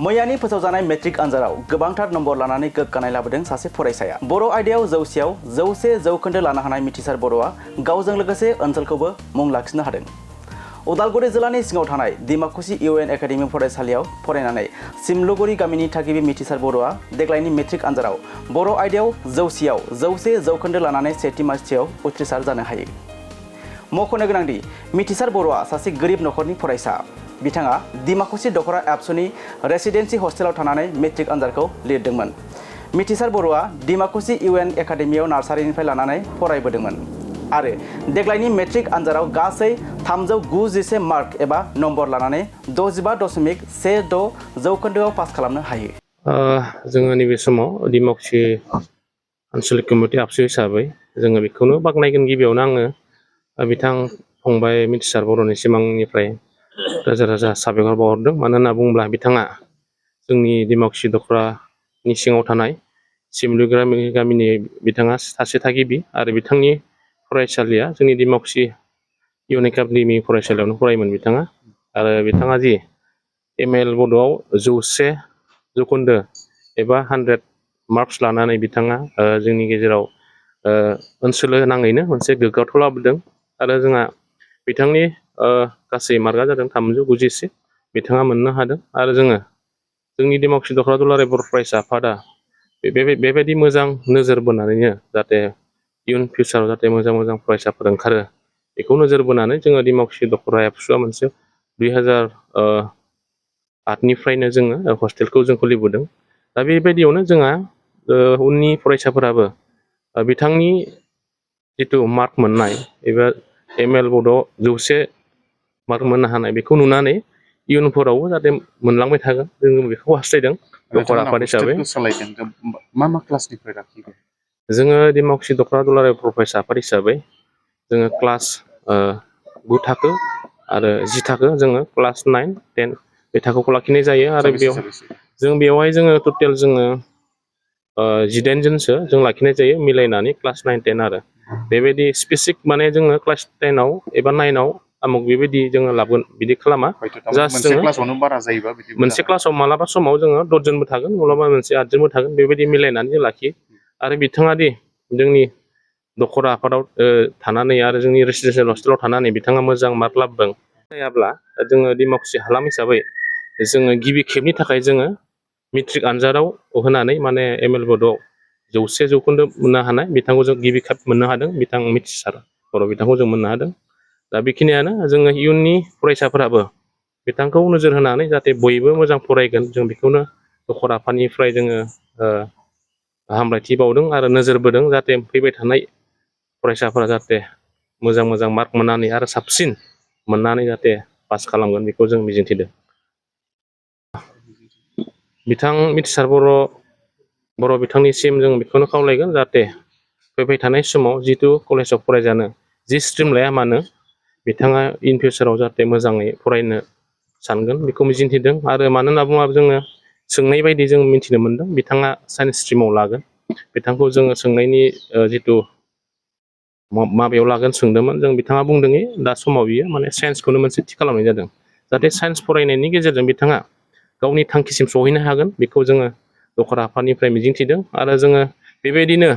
मैयानि फोसावजानाय मेट्रिक आनजादाव गोबांथार नम्बर लानानै गोग्गानाय लाबोदों सासे फरायसाया। बर' आयदायाव जौसेयाव 100% लानो हानाय मिथिसार बर'आ गावजों लोगोसे ओनसोलखौबो मुं लाखिनो हादों। उदालगुरि जिल्लानि सिङाव थानाय डिमाकुसि इउएन एकाडेमि फरायसालियाव फरायनानै सिमलुगुरि गामिनि थागिबि मिथिसार बर'आ देग्लायनि मेट्रिक आनजादाव बर' आयदायाव जौसेयाव 100% लानानै सेथि मासियाव उथ्रिसार जानो हायो। मख'नो गोनांदि मिथिसार बर'आ सासे गोरिब नखरनि फरायसा। बिथाङा डिमाकुसि दखरा एबसुनि रेसिडेन्सि हस्टेलाव थानानै मेट्रिक आनजादखौ लिरदोंमोन। मिथिसार बर'आ डिमाकुसि इउएन एकाडेमियाव नार्सारिनिफ्राय लानानै फरायबोदोंमोन आरो देग्लायनि मेट्रिक आनजादाव गासै 391 मार्क एबा नम्बर लानानै 65.16% पास खालामनो हायो। जोङो नैबे समाव डिमाकुसि आनसलिक कमिटि आबसु हिसाबै जोङो बेखौनो बाख्नायगोन। गिबियावनो आङो बिथां फंबाय मिथिसार बर'नि सिमांनिफ्राय रोजा रोजा साबायखर बावहरदों। मानो होनना बुङोब्ला बिथाङा जोंनि डिमाकुसि दखरानि सिङाव थानाय सिमलुगुरि गामिनि बिथाङा सासे थागिबि आरो बिथांनि फरायसालिया जोंनि डिमाकुसि इउएन एकाडेमि फरायसालियावनो फरायोमोन बिथाङा। आरो बिथाङा जि एमएल बड'आव 100% एबा 100 मार्कस लानानै बिथाङा जोंनि गेजेराव ओनसोल नाङैनो मोनसे गोग्गाथाव लाबोदों। आरो जोंहा बिथांनि गासै मार्कआ जादों 391 बिथाङा मोननो हादों। आरो जोङो जोंनि डिमाकुसि दखरा दुलाराय बर' फरायसा आफादा बेबायदि मोजां नोजोर बोनानैनो जाहाथे इयुन फिउचाराव जाहाथे मोजां मोजां फरायसाफोर ओंखारो बेखौ नोजोर बोनानै जोङो डिमाकुसि दखरा एबसुआ मोनसे 2008निफ्रायनो जोङो हस्टेलखौ जों खुलिबोदों। दा बेबायदियावनो जोंहा उननि फरायसाफोराबो बिथांनि जिथु मार्क मोननाय एबा एमएल बड'आव 100 मार्क मोननो हानाय बेखौ नुनानै इयुनफोरावबो जाहाथे मोनलांबाय थागोन जों बेखौ हास्थायदों। दखरा आफाद हिसाबै मा क्लासनिफ्राय लाखिगोन? जोङो डिमाकुसि दखरा दुलाराय बर' फरायसा आफाद हिसाबै जोङो क्लास 9 थाखो आरो 10 थाखो जोङो क्लास 9, 10 बे थाखोखौ लाखिनाय जायो। आरो बेवहाय जोङो टटेल जोङो 18 जनसो जों लाखिनाय जायो मिलायनानै क्लास 9, 10 आरो बेबायदि स्पेसिफिक माने जोङो क्लास 10 आव एबा 9 आव आमुक बेबायदि जोङो लाबोगोन बिदि खालामा। जास्ट जोङो मोनसे क्लासाव मालाबा समाव जोङो 10 जनबो थागोन, मालाबा मोनसे 8 जनबो थागोन, बेबायदि मिलायनानै जों लाखियो। आरो बिथाङा दि जोंनि दखरा आफादाव थानानै आरो जोंनि रेसिडेन्सियेल हस्टेलाव थानानै बिथाङा मोजां मार्क लाबोदों। जायाब्ला जोङो डिमाकुसि हालाम हिसाबै जोङो गिबि खेबनि थाखाय जोङो मेट्रिक आनजादाव होनानै माने एमएल बड'आव 100% मोननो हानाय बिथांखौ जों गिबि खेब मोननो हादों। बिथां मिथिसार बर' बिथांखौ जों मोननो हादों। दा बेखिनियानो जोङो इयुननि फरायसाफोराबो बिथांखौ नोजोर होनानै जाहाथे बयबो मोजां फरायगोन जों बेखौनो दखरा आफादनिफ्राय जोङो हामलायथि बावदों आरो नोजोर बोदों जाहाथे फैबाय थानाय फरायसाफोरा जाहाथे मोजां मोजां मार्क मोननानै आरो साबसिन मोननानै जाहाथे पास खालामगोन बेखौ जों मिजिंथिदों। बिथां मिथिसार बर' बिथांनिसिम जों बेखौनो खावलायगोन जाहाथे फैबाय थानाय समाव जिथु कलेजाव फरायजानो जि स्ट्रिम लाया मानो बिथाङा इन फिउचाराव जाहाथे मोजाङै फरायनो सानगोन बेखौ मिजिंथिदों। आरो मानो होनना बुङोब्ला जोङो सोंनाय बायदि जों मिथिनो मोन्दों बिथाङा साइन्स स्ट्रिमाव लागोन। बिथांखौ जोङो सोंनायनि जिथु माबायाव लागोन सोंदोंमोन जों बिथाङा बुंदों दा समाव बियो माने साइन्सखौनो मोनसे थि खालामनाय जादों। जाहाथे साइन्स फरायनायनि गेजेरजों बिथाङा गावनि थांखिसिम सहैनो हागोन बेखौ जोङो दखरा आफादनिफ्राय मिजिंथिदों। आरो जोङो बेबायदिनो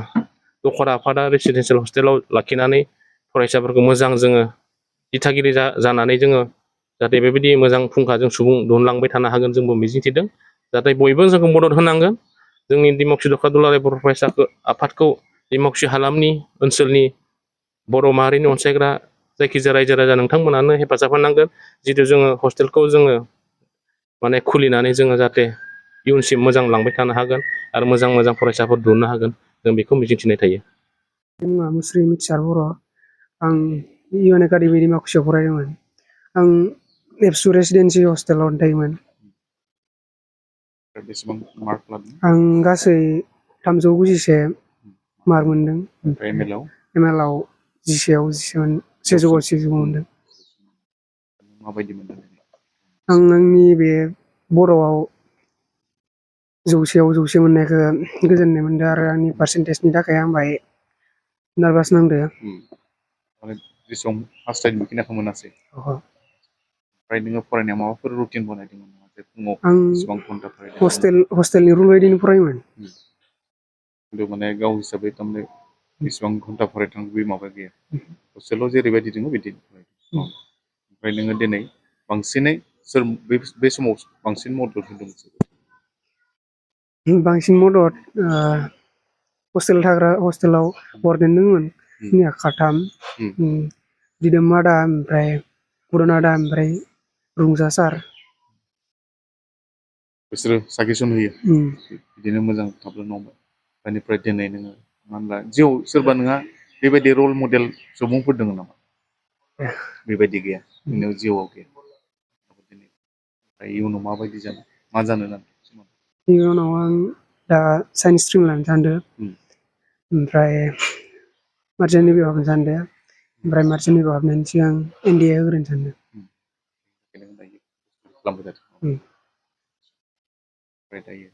दखरा आफादा रेसिडेन्सियेल हस्टेलाव लाखिनानै फरायसाफोरखौ मोजां जोङो दिथागिरि जानानै जोङो जाहाथे बेबायदि मोजां फुंखाजों सुबुं दिहुनलांबाय थानो हागोन जोंबो मिजिंथिदों। जाहाथे बयबो जोंखौ मदद होनांगोन। जोंनि डिमाकुसि दखरा दुलाराय बर' फरायसा आफादखौ डिमाकुसि हालामनि ओनसोलनि बर' माहारिनि अनसायग्रा जायखिजाया रायजो राजा नोंथांमोनानो हेफाजाब होनांगोन। जितु जोङो हस्टेलखौ जोङो माने खुलिनानै जोङो जाहाथे इयुनसिम मोजां लांबाय थानो हागोन आरो मोजां मोजां फरायसाफोर दिहुननो हागोन जों बेखौ मिजिंथिनाय थायो। मुङा मुस्रि मिथिसार बर'। आं इउएन एकाडेमि डिमाकुसियाव फरायदोंमोन। आं एबसु रेसिडेन्सि हस्टेलाव थायोमोन। बेसेबां मार्क लादों? आं गासै 391 मार्क मोनदों। एमएलआव 100 मोनदों। माबायदि मोनदों? आं आंनि बे बर'आव 100 मोननायखौ गोजोननाय मोनदों आरो आंनि पार्सेन्टेजनि थाखाय आं बाहाय नार्भास नांदो। जेसेबां हास्थायदों बेखिनिखौ मोनासै। ओमफ्राय नोङो फरायनायाव माबाफोर रुटिन बानायदोंमोन नामा? जे फुङाव आं बेसेबां घन्टा फरायदों हस्टेलनि रुल बायदिनो फरायोमोन। खिन्थु माने गाव हिसाबै थारमाने बेसेबां घन्टा फरायथां बे माबा गैया हस्टेलाव जेरैबायदि दङ बिदिनो फरायदों ओमफ्राय नोङो दिनै बांसिनै सोर बे समाव बांसिन मदद होदों बांसिन मदद हस्टेलाव वार्डेन दंमोन जोंनिया खाथाम दिदोम आदा ओमफ्राय पुरन आदा ओमफ्राय रुंजा सार बिसोरो साजेसन होयो बिदिनो मोजां थाब्ला नंबाय बेनिफ्राय दिनै नोङो मानो होनब्ला जिउआव सोरबा नोंहा बेबायदि रल मडेल सुबुंफोर दङ नामा बेबायदि गैया नोंनियाव जिउआव गैया दिनै ओमफ्राय इयुनाव माबायदि जानो मा जानो नागिरदों इयुनाव आं दा साइन्स स्ट्रिम लानो सानदों ओमफ्राय मार्चेन्ट नेभिआव हाबनो सानदों ओमफ्राय मार्चेन्ट नेभिआव हाबनायनि सिगां NDA होग्रोनो सानदों। खालामबाय थादों ओमफ्राय दायो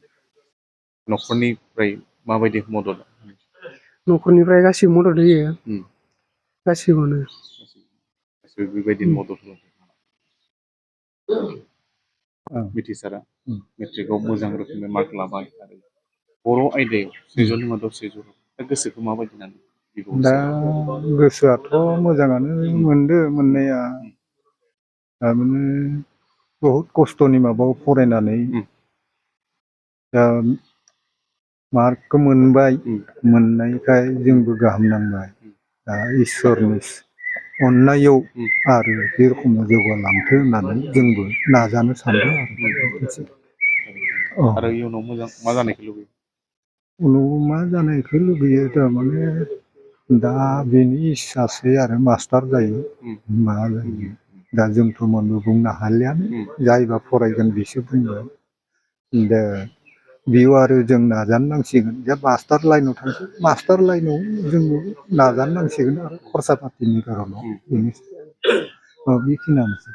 न'खरनिफ्राय माबायदि मदद न'खरनिफ्राय गासिबो मदद होयो गासिबोनो गासिबो बेबायदिनो मदद होलाङो मिथिसारा मेट्रिकआव मोजां रोखोमै मार्क लाबाय आरो बर' आयदायाव 100 नि मादाव 100 दा गोसोखौ माबायदि नाङो दा गोसोआथ' मोजाङानो मोनदों मोननाया थारमाने बहुद खस्थ'नि माबायाव फरायनानै दा मार्कखौ मोनबाय मोननायखाय जोंबो गाहाम नांबाय दा इसोरनि अननायाव आरो बे रखमाव जौगालांथों होननानै जोंबो नाजानो सानदों आरो इयुनाव मोजां मा जानायखौ लुबैयो उनाव मा जानायखौ लुबैयो थारमाने दा बेनि इस्सासै आरो मास्टार जायो मा जायो दा जोंथ' मोनबो बुंनो हालियानो जायबा फरायगोन बिसो बुंगोन दा बेयाव आरो जों नाजानो नांसिगोन जे मास्टार लाइनाव थांसै मास्टार लाइनाव जोंबो नाजानो नांसिगोन आरो खरसा पातिनि खारनाव बेखिनियानोसै